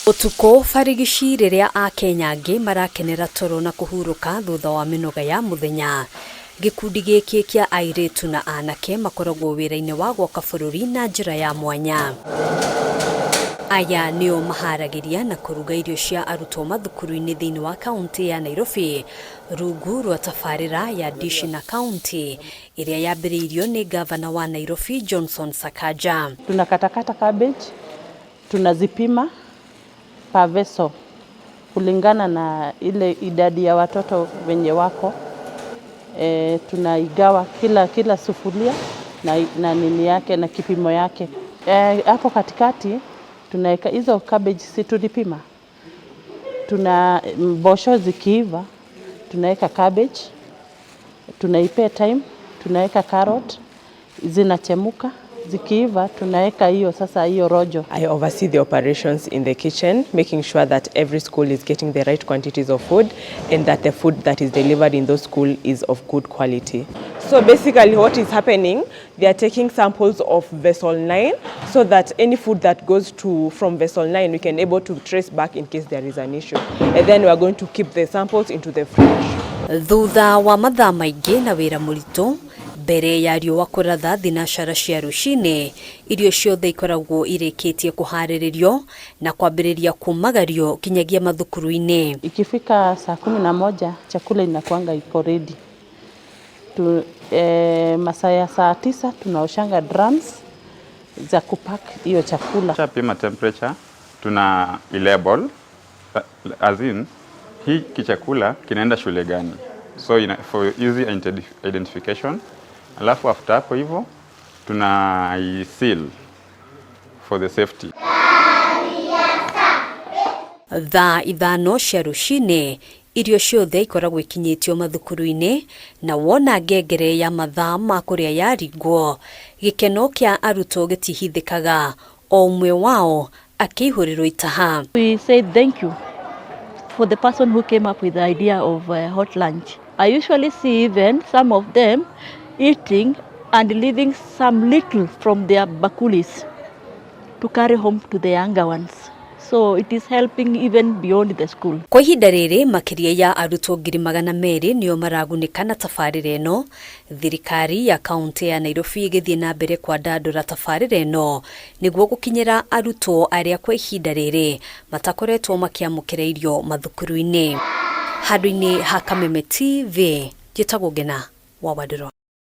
Ũtukũ barigici rĩrĩa Akenya angĩ marakenera toro na kũhurũka thutha wa mĩnoga ya mũthenya, gĩkundi gĩkĩ kĩa airĩtu na anake makoragwo wĩra-inĩ wa gwaka bũrũri na njĩra ya mwanya. Aya nĩo maharagĩria na kũruga irio cia arutwo mathukuru-inĩ thĩinĩ wa kaunti ya Nairobi rungu rwa tabarĩra ya Dishi na County ĩrĩa yambĩrĩirio nĩ ngavana wa Nairobi Johnson Sakaja. Tunakatakata cabbage, tunazipima per vessel kulingana na ile idadi ya watoto wenye wako. Tunaigawa kila sufuria na nini yake na kipimo yake. Hapo katikati tunaweka hizo cabbage, si tulipima. Tuna mbosho zikiiva, tunaweka cabbage, tunaipea time, tunaweka carrot, zinachemuka, zikiiva tunaweka hiyo sasa hiyo rojo. I oversee the operations in the kitchen, making sure that every school is getting the right quantities of food and that the food that is delivered in those school is of good quality. So basically what is happening, they are taking samples of vessel 9 so that any food that goes to from vessel 9 we can able to trace back in case there is an issue. And then we are going to keep the samples into the fridge. Thutha wa mathaa maingĩ na wĩra mũritũ mbere ya riũa kũratha thinacara cia rũcinĩ, irio ciothe ikoragwo irĩkĩtie kũharĩrĩrio na kwambĩrĩria kumagario kinyagia mathukuru-inĩ. Ikifika saa 11 chakula inakuanga iko ready. Masaa ya saa 9 tunaoshanga drums za kupack hiyo chakula. Pima temperature, tuna label as in hii chakula kinaenda shule gani, so for easy identification. Alafu after hapo hivyo tuna seal for the safety. Thaa 5 cia rũcinĩ irio ciothe ikoragwo ikinyĩtio mathukuru-inĩ na wona ngengere ya mathaa ma kũrĩa yaringwo, gĩkeno kĩa arutwo gĩtihithĩkaga, o ũmwe wao akĩihũrĩrwo itaha. We say thank you for the person who came up with the idea of hot lunch. I usually see even some of them eating and leaving some little from their bakulis to carry home to the younger ones. So it is helping even beyond the school. Kwa ihinda rĩrĩ makĩria ya arutwo 200,000 nĩo maragunĩka na tabarĩra ĩno. Thirikari ya kaunti ya Nairobi ĩgĩthiĩ na mbere kwandandũra tabarĩra ĩno nĩguo gũkinyĩra arutwo arĩa kwa ihinda rĩrĩ matakoretwo makĩamũkĩra irio mathukuru-inĩ. Handũ-inĩ ha Kameme TV, njĩtagwo Ngena wa Wandũrũ.